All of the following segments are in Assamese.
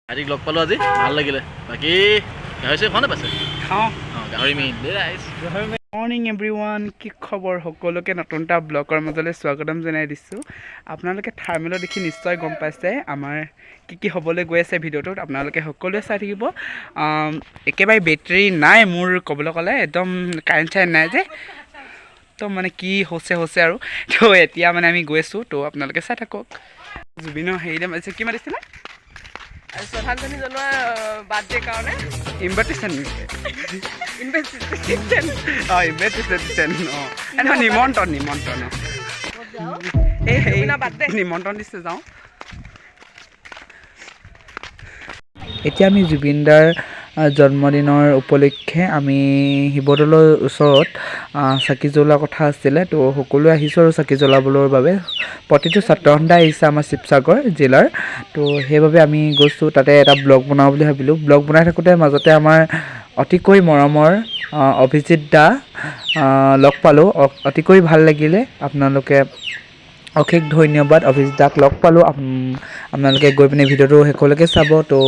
ভাইটিক লগ পালোঁ আজি, ভাল লাগিলে। বাকী গাহৰি চাহৰি খোৱা নে পাইছে? খাওঁ। অঁ, গাহৰি মেইন দেই ৰাইজ। মৰ্ণিং এভৰিৱান, কি খবৰ সকলোকে? নতুন এটা ব্লগৰ মাজলৈ স্বাগতম জনাই দিছোঁ। আপোনালোকে থাৰ্মেলত দেখি নিশ্চয় গম পাইছে আমাৰ কি কি হ'বলৈ গৈ আছে। ভিডিঅ'টোত আপোনালোকে সকলোৱে চাই থাকিব। একেবাৰে বেটেৰী নাই মোৰ, ক'বলৈ গ'লে একদম কাৰেণ্ট চাৰেণ্ট নাই যে, একদম মানে কি হৈছে হৈছে আৰু। তো এতিয়া মানে আমি গৈ আছোঁ, তো আপোনালোকে চাই থাকক। জুবিনৰ হেৰিলে মাতিছে, কি মাতিছিলে? শ্ৰদ্ধাঞ্জলি জনোৱা বাৰ্থডে কাৰণে। ইনভাইটেশ্যন, অঁ, ইনভাইটেশ্যন, অঁ, নহয়, নিমন্ত্ৰণ, নিমন্ত্ৰণ, অঁ। এই হেৰি জুবিনৰ birthday। নিমন্ত্ৰণ দিছে, যাওঁ। এতিয়া আমি জুবিনদাৰ জন্মদিনৰ উপলক্ষে আমি শিৱদৌলৰ ওচৰত চাকি জ্বলোৱা কথা আছিলে। তো সকলোৱে আহিছোঁ আৰু চাকি জ্বলাবৰ বাবে প্ৰতিটো ছাত্ৰ সন্থাই আহিছে আমাৰ শিৱসাগৰ জিলাৰ। তো সেইবাবে আমি গৈছোঁ, তাতে এটা ব্লগ বনাওঁ বুলি ভাবিলোঁ। ব্লগ বনাই থাকোঁতে মাজতে আমাৰ অতিকৈ মৰমৰ অভিজিত দা লগ পালোঁ, অতিকৈ ভাল লাগিলে। আপোনালোকে অশেষ ধন্যবাদ, অভিজিত দাক লগ পালোঁ। আপোনালোকে গৈ পিনে ভিডিঅ'টো শেষলৈকে চাব, তো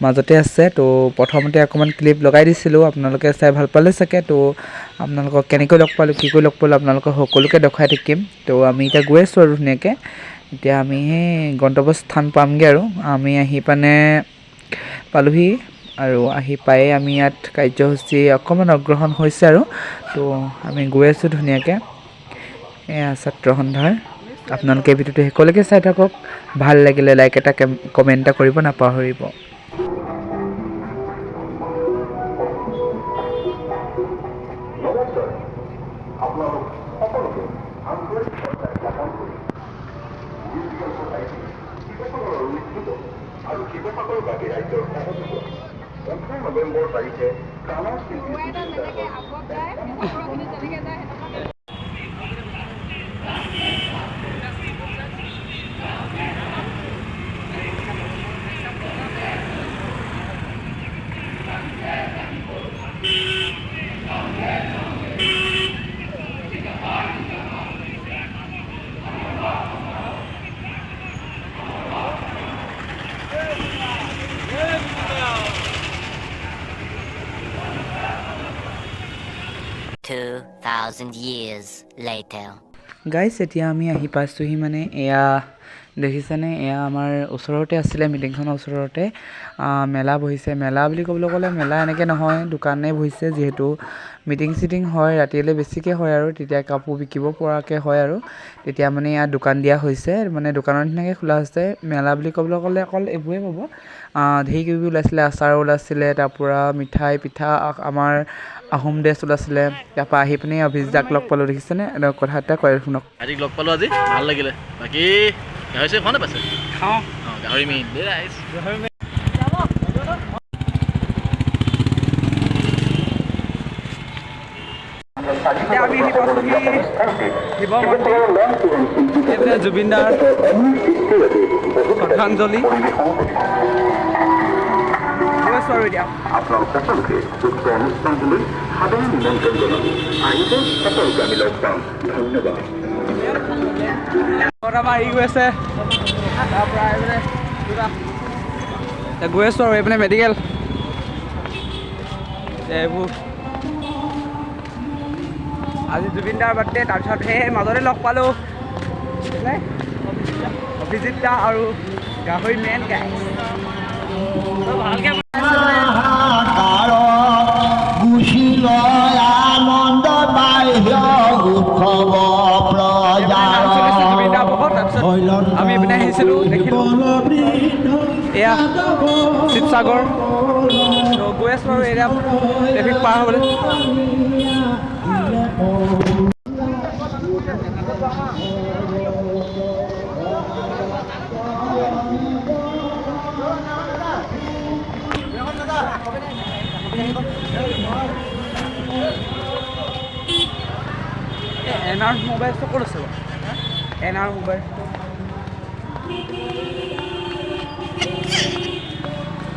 মাজতে আছে। তো প্ৰথমতে অকণমান ক্লিপ লগাই দিছিলোঁ, আপোনালোকে চাই ভাল পালে চাগে। তো আপোনালোকক কেনেকৈ লগ পালোঁ, কি কৰি লগ পালোঁ, আপোনালোকক সকলোকে দেখুৱাই থাকিম। তো আমি এতিয়া গৈ আছোঁ আৰু ধুনীয়াকৈ এতিয়া আমি সেই গন্তব্যস্থান পামগৈ আৰু আমি আহি পানে পালোহি আৰু আহি পায়ে আমি ইয়াত কাৰ্যসূচী অকণমান অগ্ৰহণ হৈছে আৰু। তো আমি গৈ আছোঁ ধুনীয়াকৈ। এয়া ছাত্ৰ সন্থাৰ, আপোনালোকে ভিডিঅ'টো শেষলৈকে চাই থাকক। ভাল লাগিলে লাইক এটা, কমেণ্ট এটা কৰিব নাপাহৰিব। আপোনালোক সকলোকে আন্তৰিক শ্ৰদ্ধা জ্ঞাপন কৰি মিউজিকেল ছ'চাইটি শিৱসাগৰৰ উদ্যোগত আৰু শিৱসাগৰবাসী ৰাইজৰ সহযোগত 18 নৱেম্বৰ তাৰিখে প্ৰাণৰ শিল্পী জুবিন গাৰ্গৰ 2,000 years later. Guys, এতিয়া আমি আহি পাইছোঁহি। মানে এয়া দেখিছেনে, এয়া আমাৰ ওচৰতে আছিলে, মিটিংখনৰ ওচৰতে মেলা বহিছে। মেলা বুলি ক'বলৈ গ'লে মেলা এনেকৈ নহয়, দোকানেই বহিছে। যিহেতু মিটিং চিটিং হয় ৰাতিলৈ বেছিকৈ হয় আৰু তেতিয়া কাপোৰ বিকিব পৰাকৈ হয় আৰু তেতিয়া মানে ইয়াত দোকান দিয়া হৈছে, মানে দোকানৰ নিচিনাকৈ খোলা হৈছে। মেলা বুলি ক'বলৈ গ'লে অকল এইবোৰেই পাব। ঢেৰ কিবি ওলাইছিলে, আচাৰ ওলাইছিলে, তাৰপৰা মিঠাই পিঠা, আমাৰ আহোম ড্ৰেছ ওলাইছিলে। তাৰপৰা আহি পিনে অভিজিত দাক লগ পালোঁ, দেখিছেনে? কথা এটা কয়, শুনক। ভাইটিক লগ পালোঁ আজি, ভাল লাগিলে। বাকী গাহৰি চাহৰি খোৱা নে পাইছে? খাওঁ। অঁ, গাহৰি মেইন দেই ৰাইজ। এতিয়া আমি আহি পাইছোঁহি শিৱ মন্দিৰ। এইপিনে জুবিনদাৰ শ্ৰদ্ধাঞ্জলি গৈ আছোঁ আৰু এতিয়া। আপোনালোক সকলোকে উক্ত অনুষ্ঠানটোলৈ সাদৰ নিমন্ত্ৰণ জনালোঁ। আহিব, সকলোকে আমি লগ পাম। ধন্যবাদ। ঘৰত আমাৰ আহি গৈ আছে, তাৰপৰা এইপিনে কিবা এতিয়া গৈ আছোঁ আৰু এইপিনে মেডিকেল। এতিয়া এইবোৰ আজি জুবিনদাৰ বাৰ্থডে। তাৰপিছত সেই মাজতে লগ পালোঁ অভিজিত দা আৰু গাহৰি মেন গাইজ। ভালকৈ গুচিল আনন্দ বাহ্য উৎসৱ নাম চলিছে জুবিনদাৰ বহুত। তাৰপিছত আমি এইপিনে আহিছিলোঁ, দেখিলোঁ এয়া শিৱসাগৰ। তো গৈ আছোঁ আৰু এতিয়া ট্ৰেফিক পাৰ হ'বলৈ। এন আৰ মোবাইল ষ্ট'ৰ ক'ত আছে বাৰু? এন আৰ মোবাইল ষ্ট'ৰ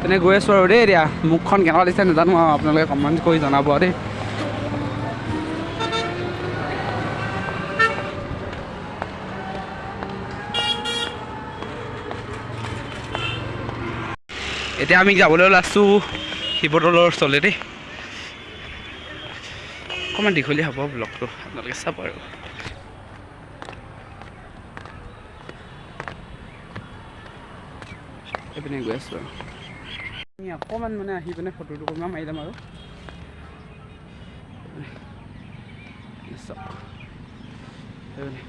তেনে গৈ আছোঁ আৰু দেই। এতিয়া মুখখন কেনেকুৱা দিছে নাজানো আৰু, আপোনালোকে কমেণ্ট কৰি জনাব আৰু দেই। এতিয়া আমি যাবলৈ ওলাইছোঁ শিৱদৌলৰ ওচৰলৈ দেই। অকণমান দীঘলীয়া হ'ব ব্লগটো, আপোনালোকে চাব। আৰু এইপিনে গৈ আছোঁ আৰু আমি অকণমান মানে আহি পিনে ফটো দুকপিমান মাৰি যাম। আৰু চাওক, সেইপিনে।